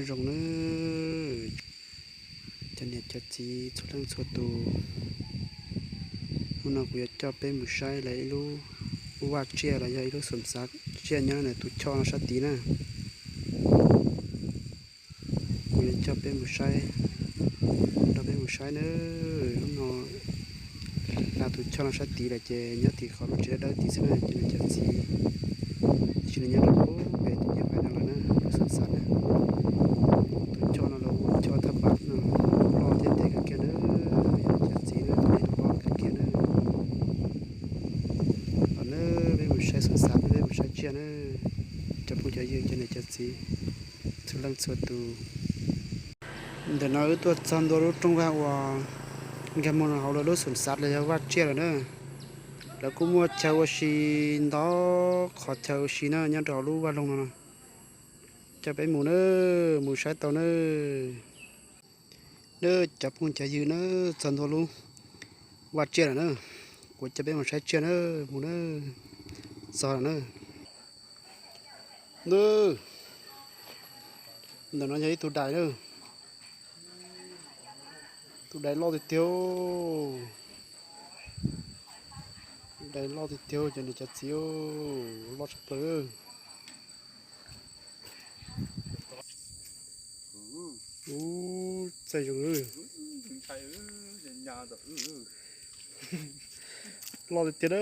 Zoo nawb, cov niam cov txiv txhua leej txhua tus, hnub no kuv yuav coj peb mus saib lawv ib lub vaj tsiaj los yog ib lub xoom xav tsiaj nyob ntawm tus choj no sab tid na. Kuv yuav coj peb mus saib, nrog peb mus saib nawb. Hnub no hla tus choj no sab tid lawm ces nyob tim qhov lub tsev dawb dawb tid xwb na cov niam cov txiv. Tab sis nws nyob rau pem tus nyiaj fais no lawm na, lub xoom xav na. Tus choj no los ua choj thaj npab no, loj thiab nteg kawg kiag nawb, yog cov txiv na, tus dej los loj kawg kiag nawb. Los nawb, peb mus saib xoom xav, peb mus saib tsiaj nawb, cov phooj cov ywg, cov niam cov txiv txhua leej txhua tus. Ntawm no wb tuaj txog ntua lub rooj vag uas nkag mus rau hauv lawv lub xoom xav los yog vaj tsiaj lawm na. Lawv kuj muaj chaw ua si ntau, qhov chaw ua si na nyob rau hauv lub vaj loog no no. Coj peb mus nawb, mus saib tau nawb. Nawb cov phooj cov ywg nawb, txog ntua lub vaj tsiaj lawm na. Kuv coj peb mus saib tsiaj nawb, mus nawb. Txog lawm na. Nawb, ntawm no yog ib tug dais na. Tus dais loj tiag tiag, dais loj tiag tiag cov niam cov txiv, loj tshaj plaws. Ub, txaij zoo. Loj tiag tiag,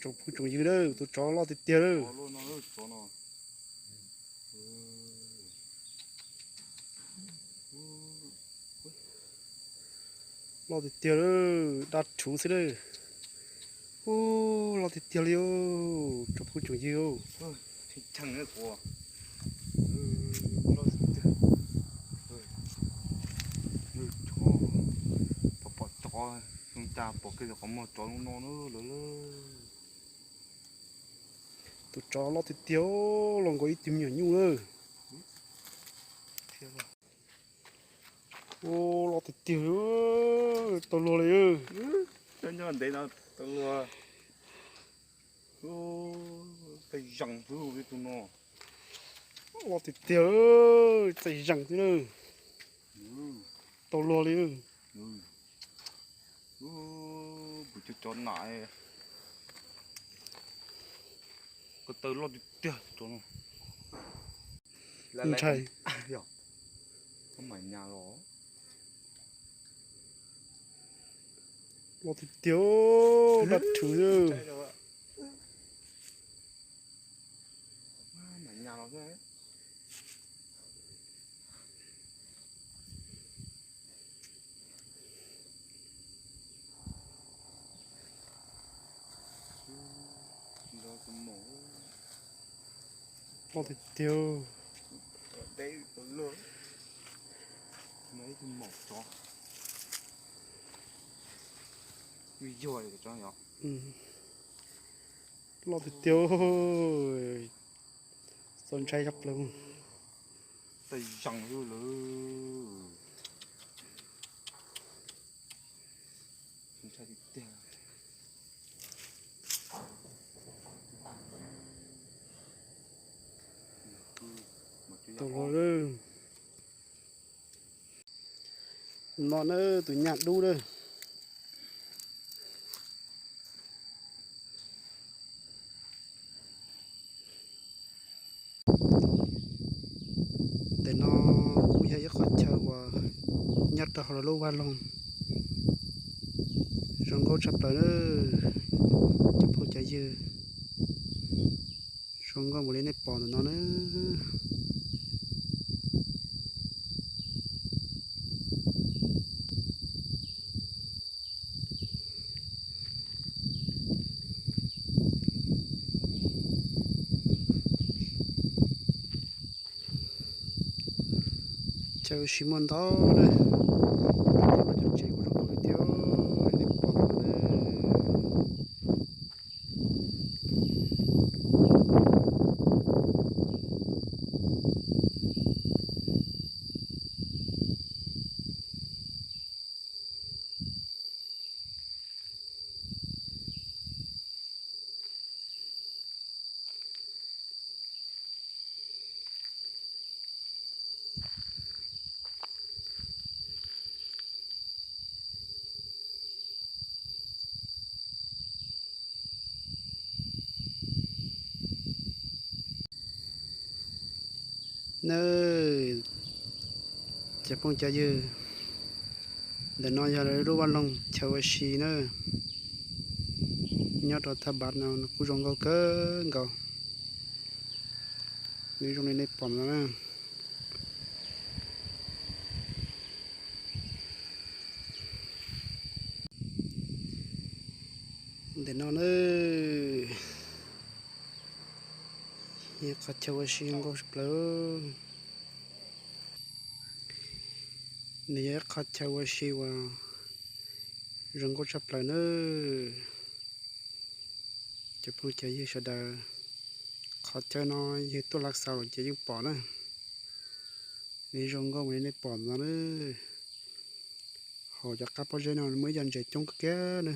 tsoom phooj tsoom ywg, tus tsov loj tiag tiag. Loj tiag tiag, dab rhuv xwb na. Ub, loj tiag tiag li, tsoom phooj tsoom ywg. Pom cov xyoo cas pom kiag qhov muag tsov no no lawm. Tus tsov loj tiag tiag, los nkaus ib tug me nyuam nyuj lawm. Ub, loj tiag tiag, tau luag li. Ntev no tau luag. Txaij zees xwb tus no. Loj tiag tiag, txaij zees xwb na. Tau luag li. Kuv cov cov nam ko taw loj tiag tiag no. Ntshai. Mas nyas los. Loj tiag tiag, dab rhuv. Mas nyas los. Loj tiag tiag. Loj tiag tiag, txaus ntshai tshaj plaws. Txaij zees xwb lawm. Tau luag. No na tus nyaj dub na. Ntawm no kuj yog ib qhov chaw uas nyob rau hauv lub vaj loog. Zoo nkauj tshaj plaws na, cov phooj cov ywg. Zoo nkauj npaum li nej pom ntawm no na. Chaw ua si muaj ntau na, cov tsev kuj zoo nkauj tiag tiag, nej pom no na. Nawb, cov phooj cov ywg, ntawm no yog lawv lub vaj loog chaw ua si na, nyob rau thaj Npab no kuj zoo nkauj kawg nkaus, nws zoo li nej pom no na. Ntawm no na, yog qhov chaw ua si zoo nkauj tshaj plaws. Nws yog ib qhov chaw ua si uas zoo nkauj tshaj plaws na. Cov phooj cov ywg sawv daws, qhov chaw no yog tuaj laj xaus lawm ces yeej pom na. Nws zoo nkauj li nej pom no na. Hauv cov qab pob zeb no muaj ib co ntses coob kawg kiag na.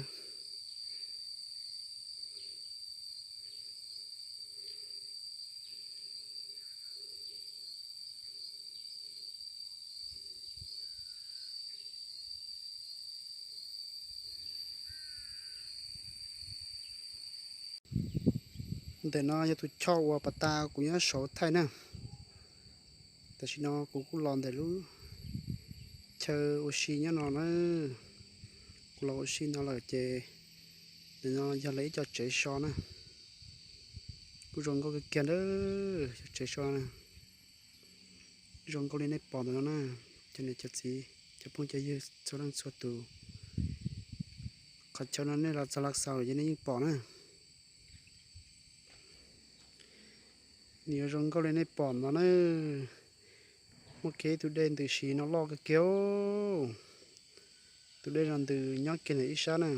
Ntawm no yog tus choj uas pas tas kuv nyob saud thaij na. Tam sim no kuv kuj los ntawm lub chaw ua si nyob no na. Kuv los ua si no lawm ces ntawm no yog lawv ib co tsev so na. Kuj zoo nkauj kawg kiag ntawd, cov tsev so na. Zoo nkauj li nej pom ntawm no na, cov niam cov txiv, cov phooj cov ywg txhua leej txhua tus. Qhov chaw no nej los txog Laj Xaus lawm ces nej yeej pom na. Nws yuav zoo nkauj li nej pom no na. Muaj kiag ib tug dej ntws si no loj kawg kiag. Tus dej no ntws nyob kiag ntawm ib sab na.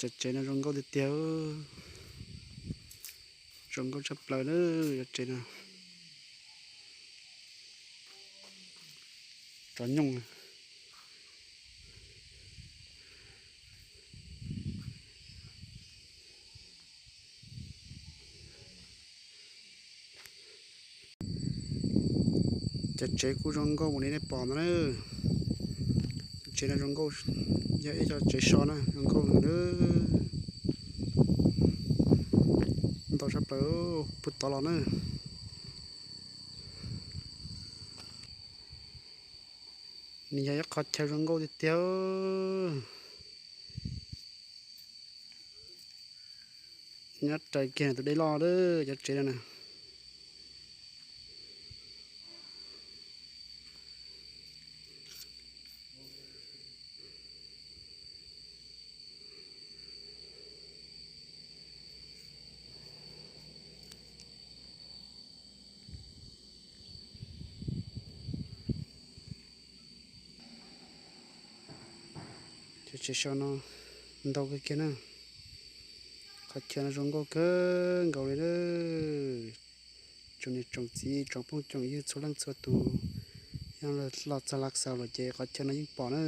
Cov tsev no zoo nkauj tiag tiag, zoo nkauj tshaj plaws na, cov tsev no. Tsov nyooj. Cov tsev kuj zoo nkauj ua li nej pom no na. Cov tsev no zoo nkauj, yog ib co tsev so na, zoo nkauj na. Ntau tshaj plaws puag tod los na. Nws yog ib qhov chaw zoo nkauj tiag tiag. Nyob raws kiag tus dej loj lawm cov tsev no na. Cov tsev so no ntau kawg kiag na. Qhov chaw no zoo nkauj kawg nkaus li na. Tsoom niam tsoom txiv tsoom phooj tsoom ywg txhua leej txhua tus, yog los txog Laj Xaus lawm ces qhov chaw no yeej pom na.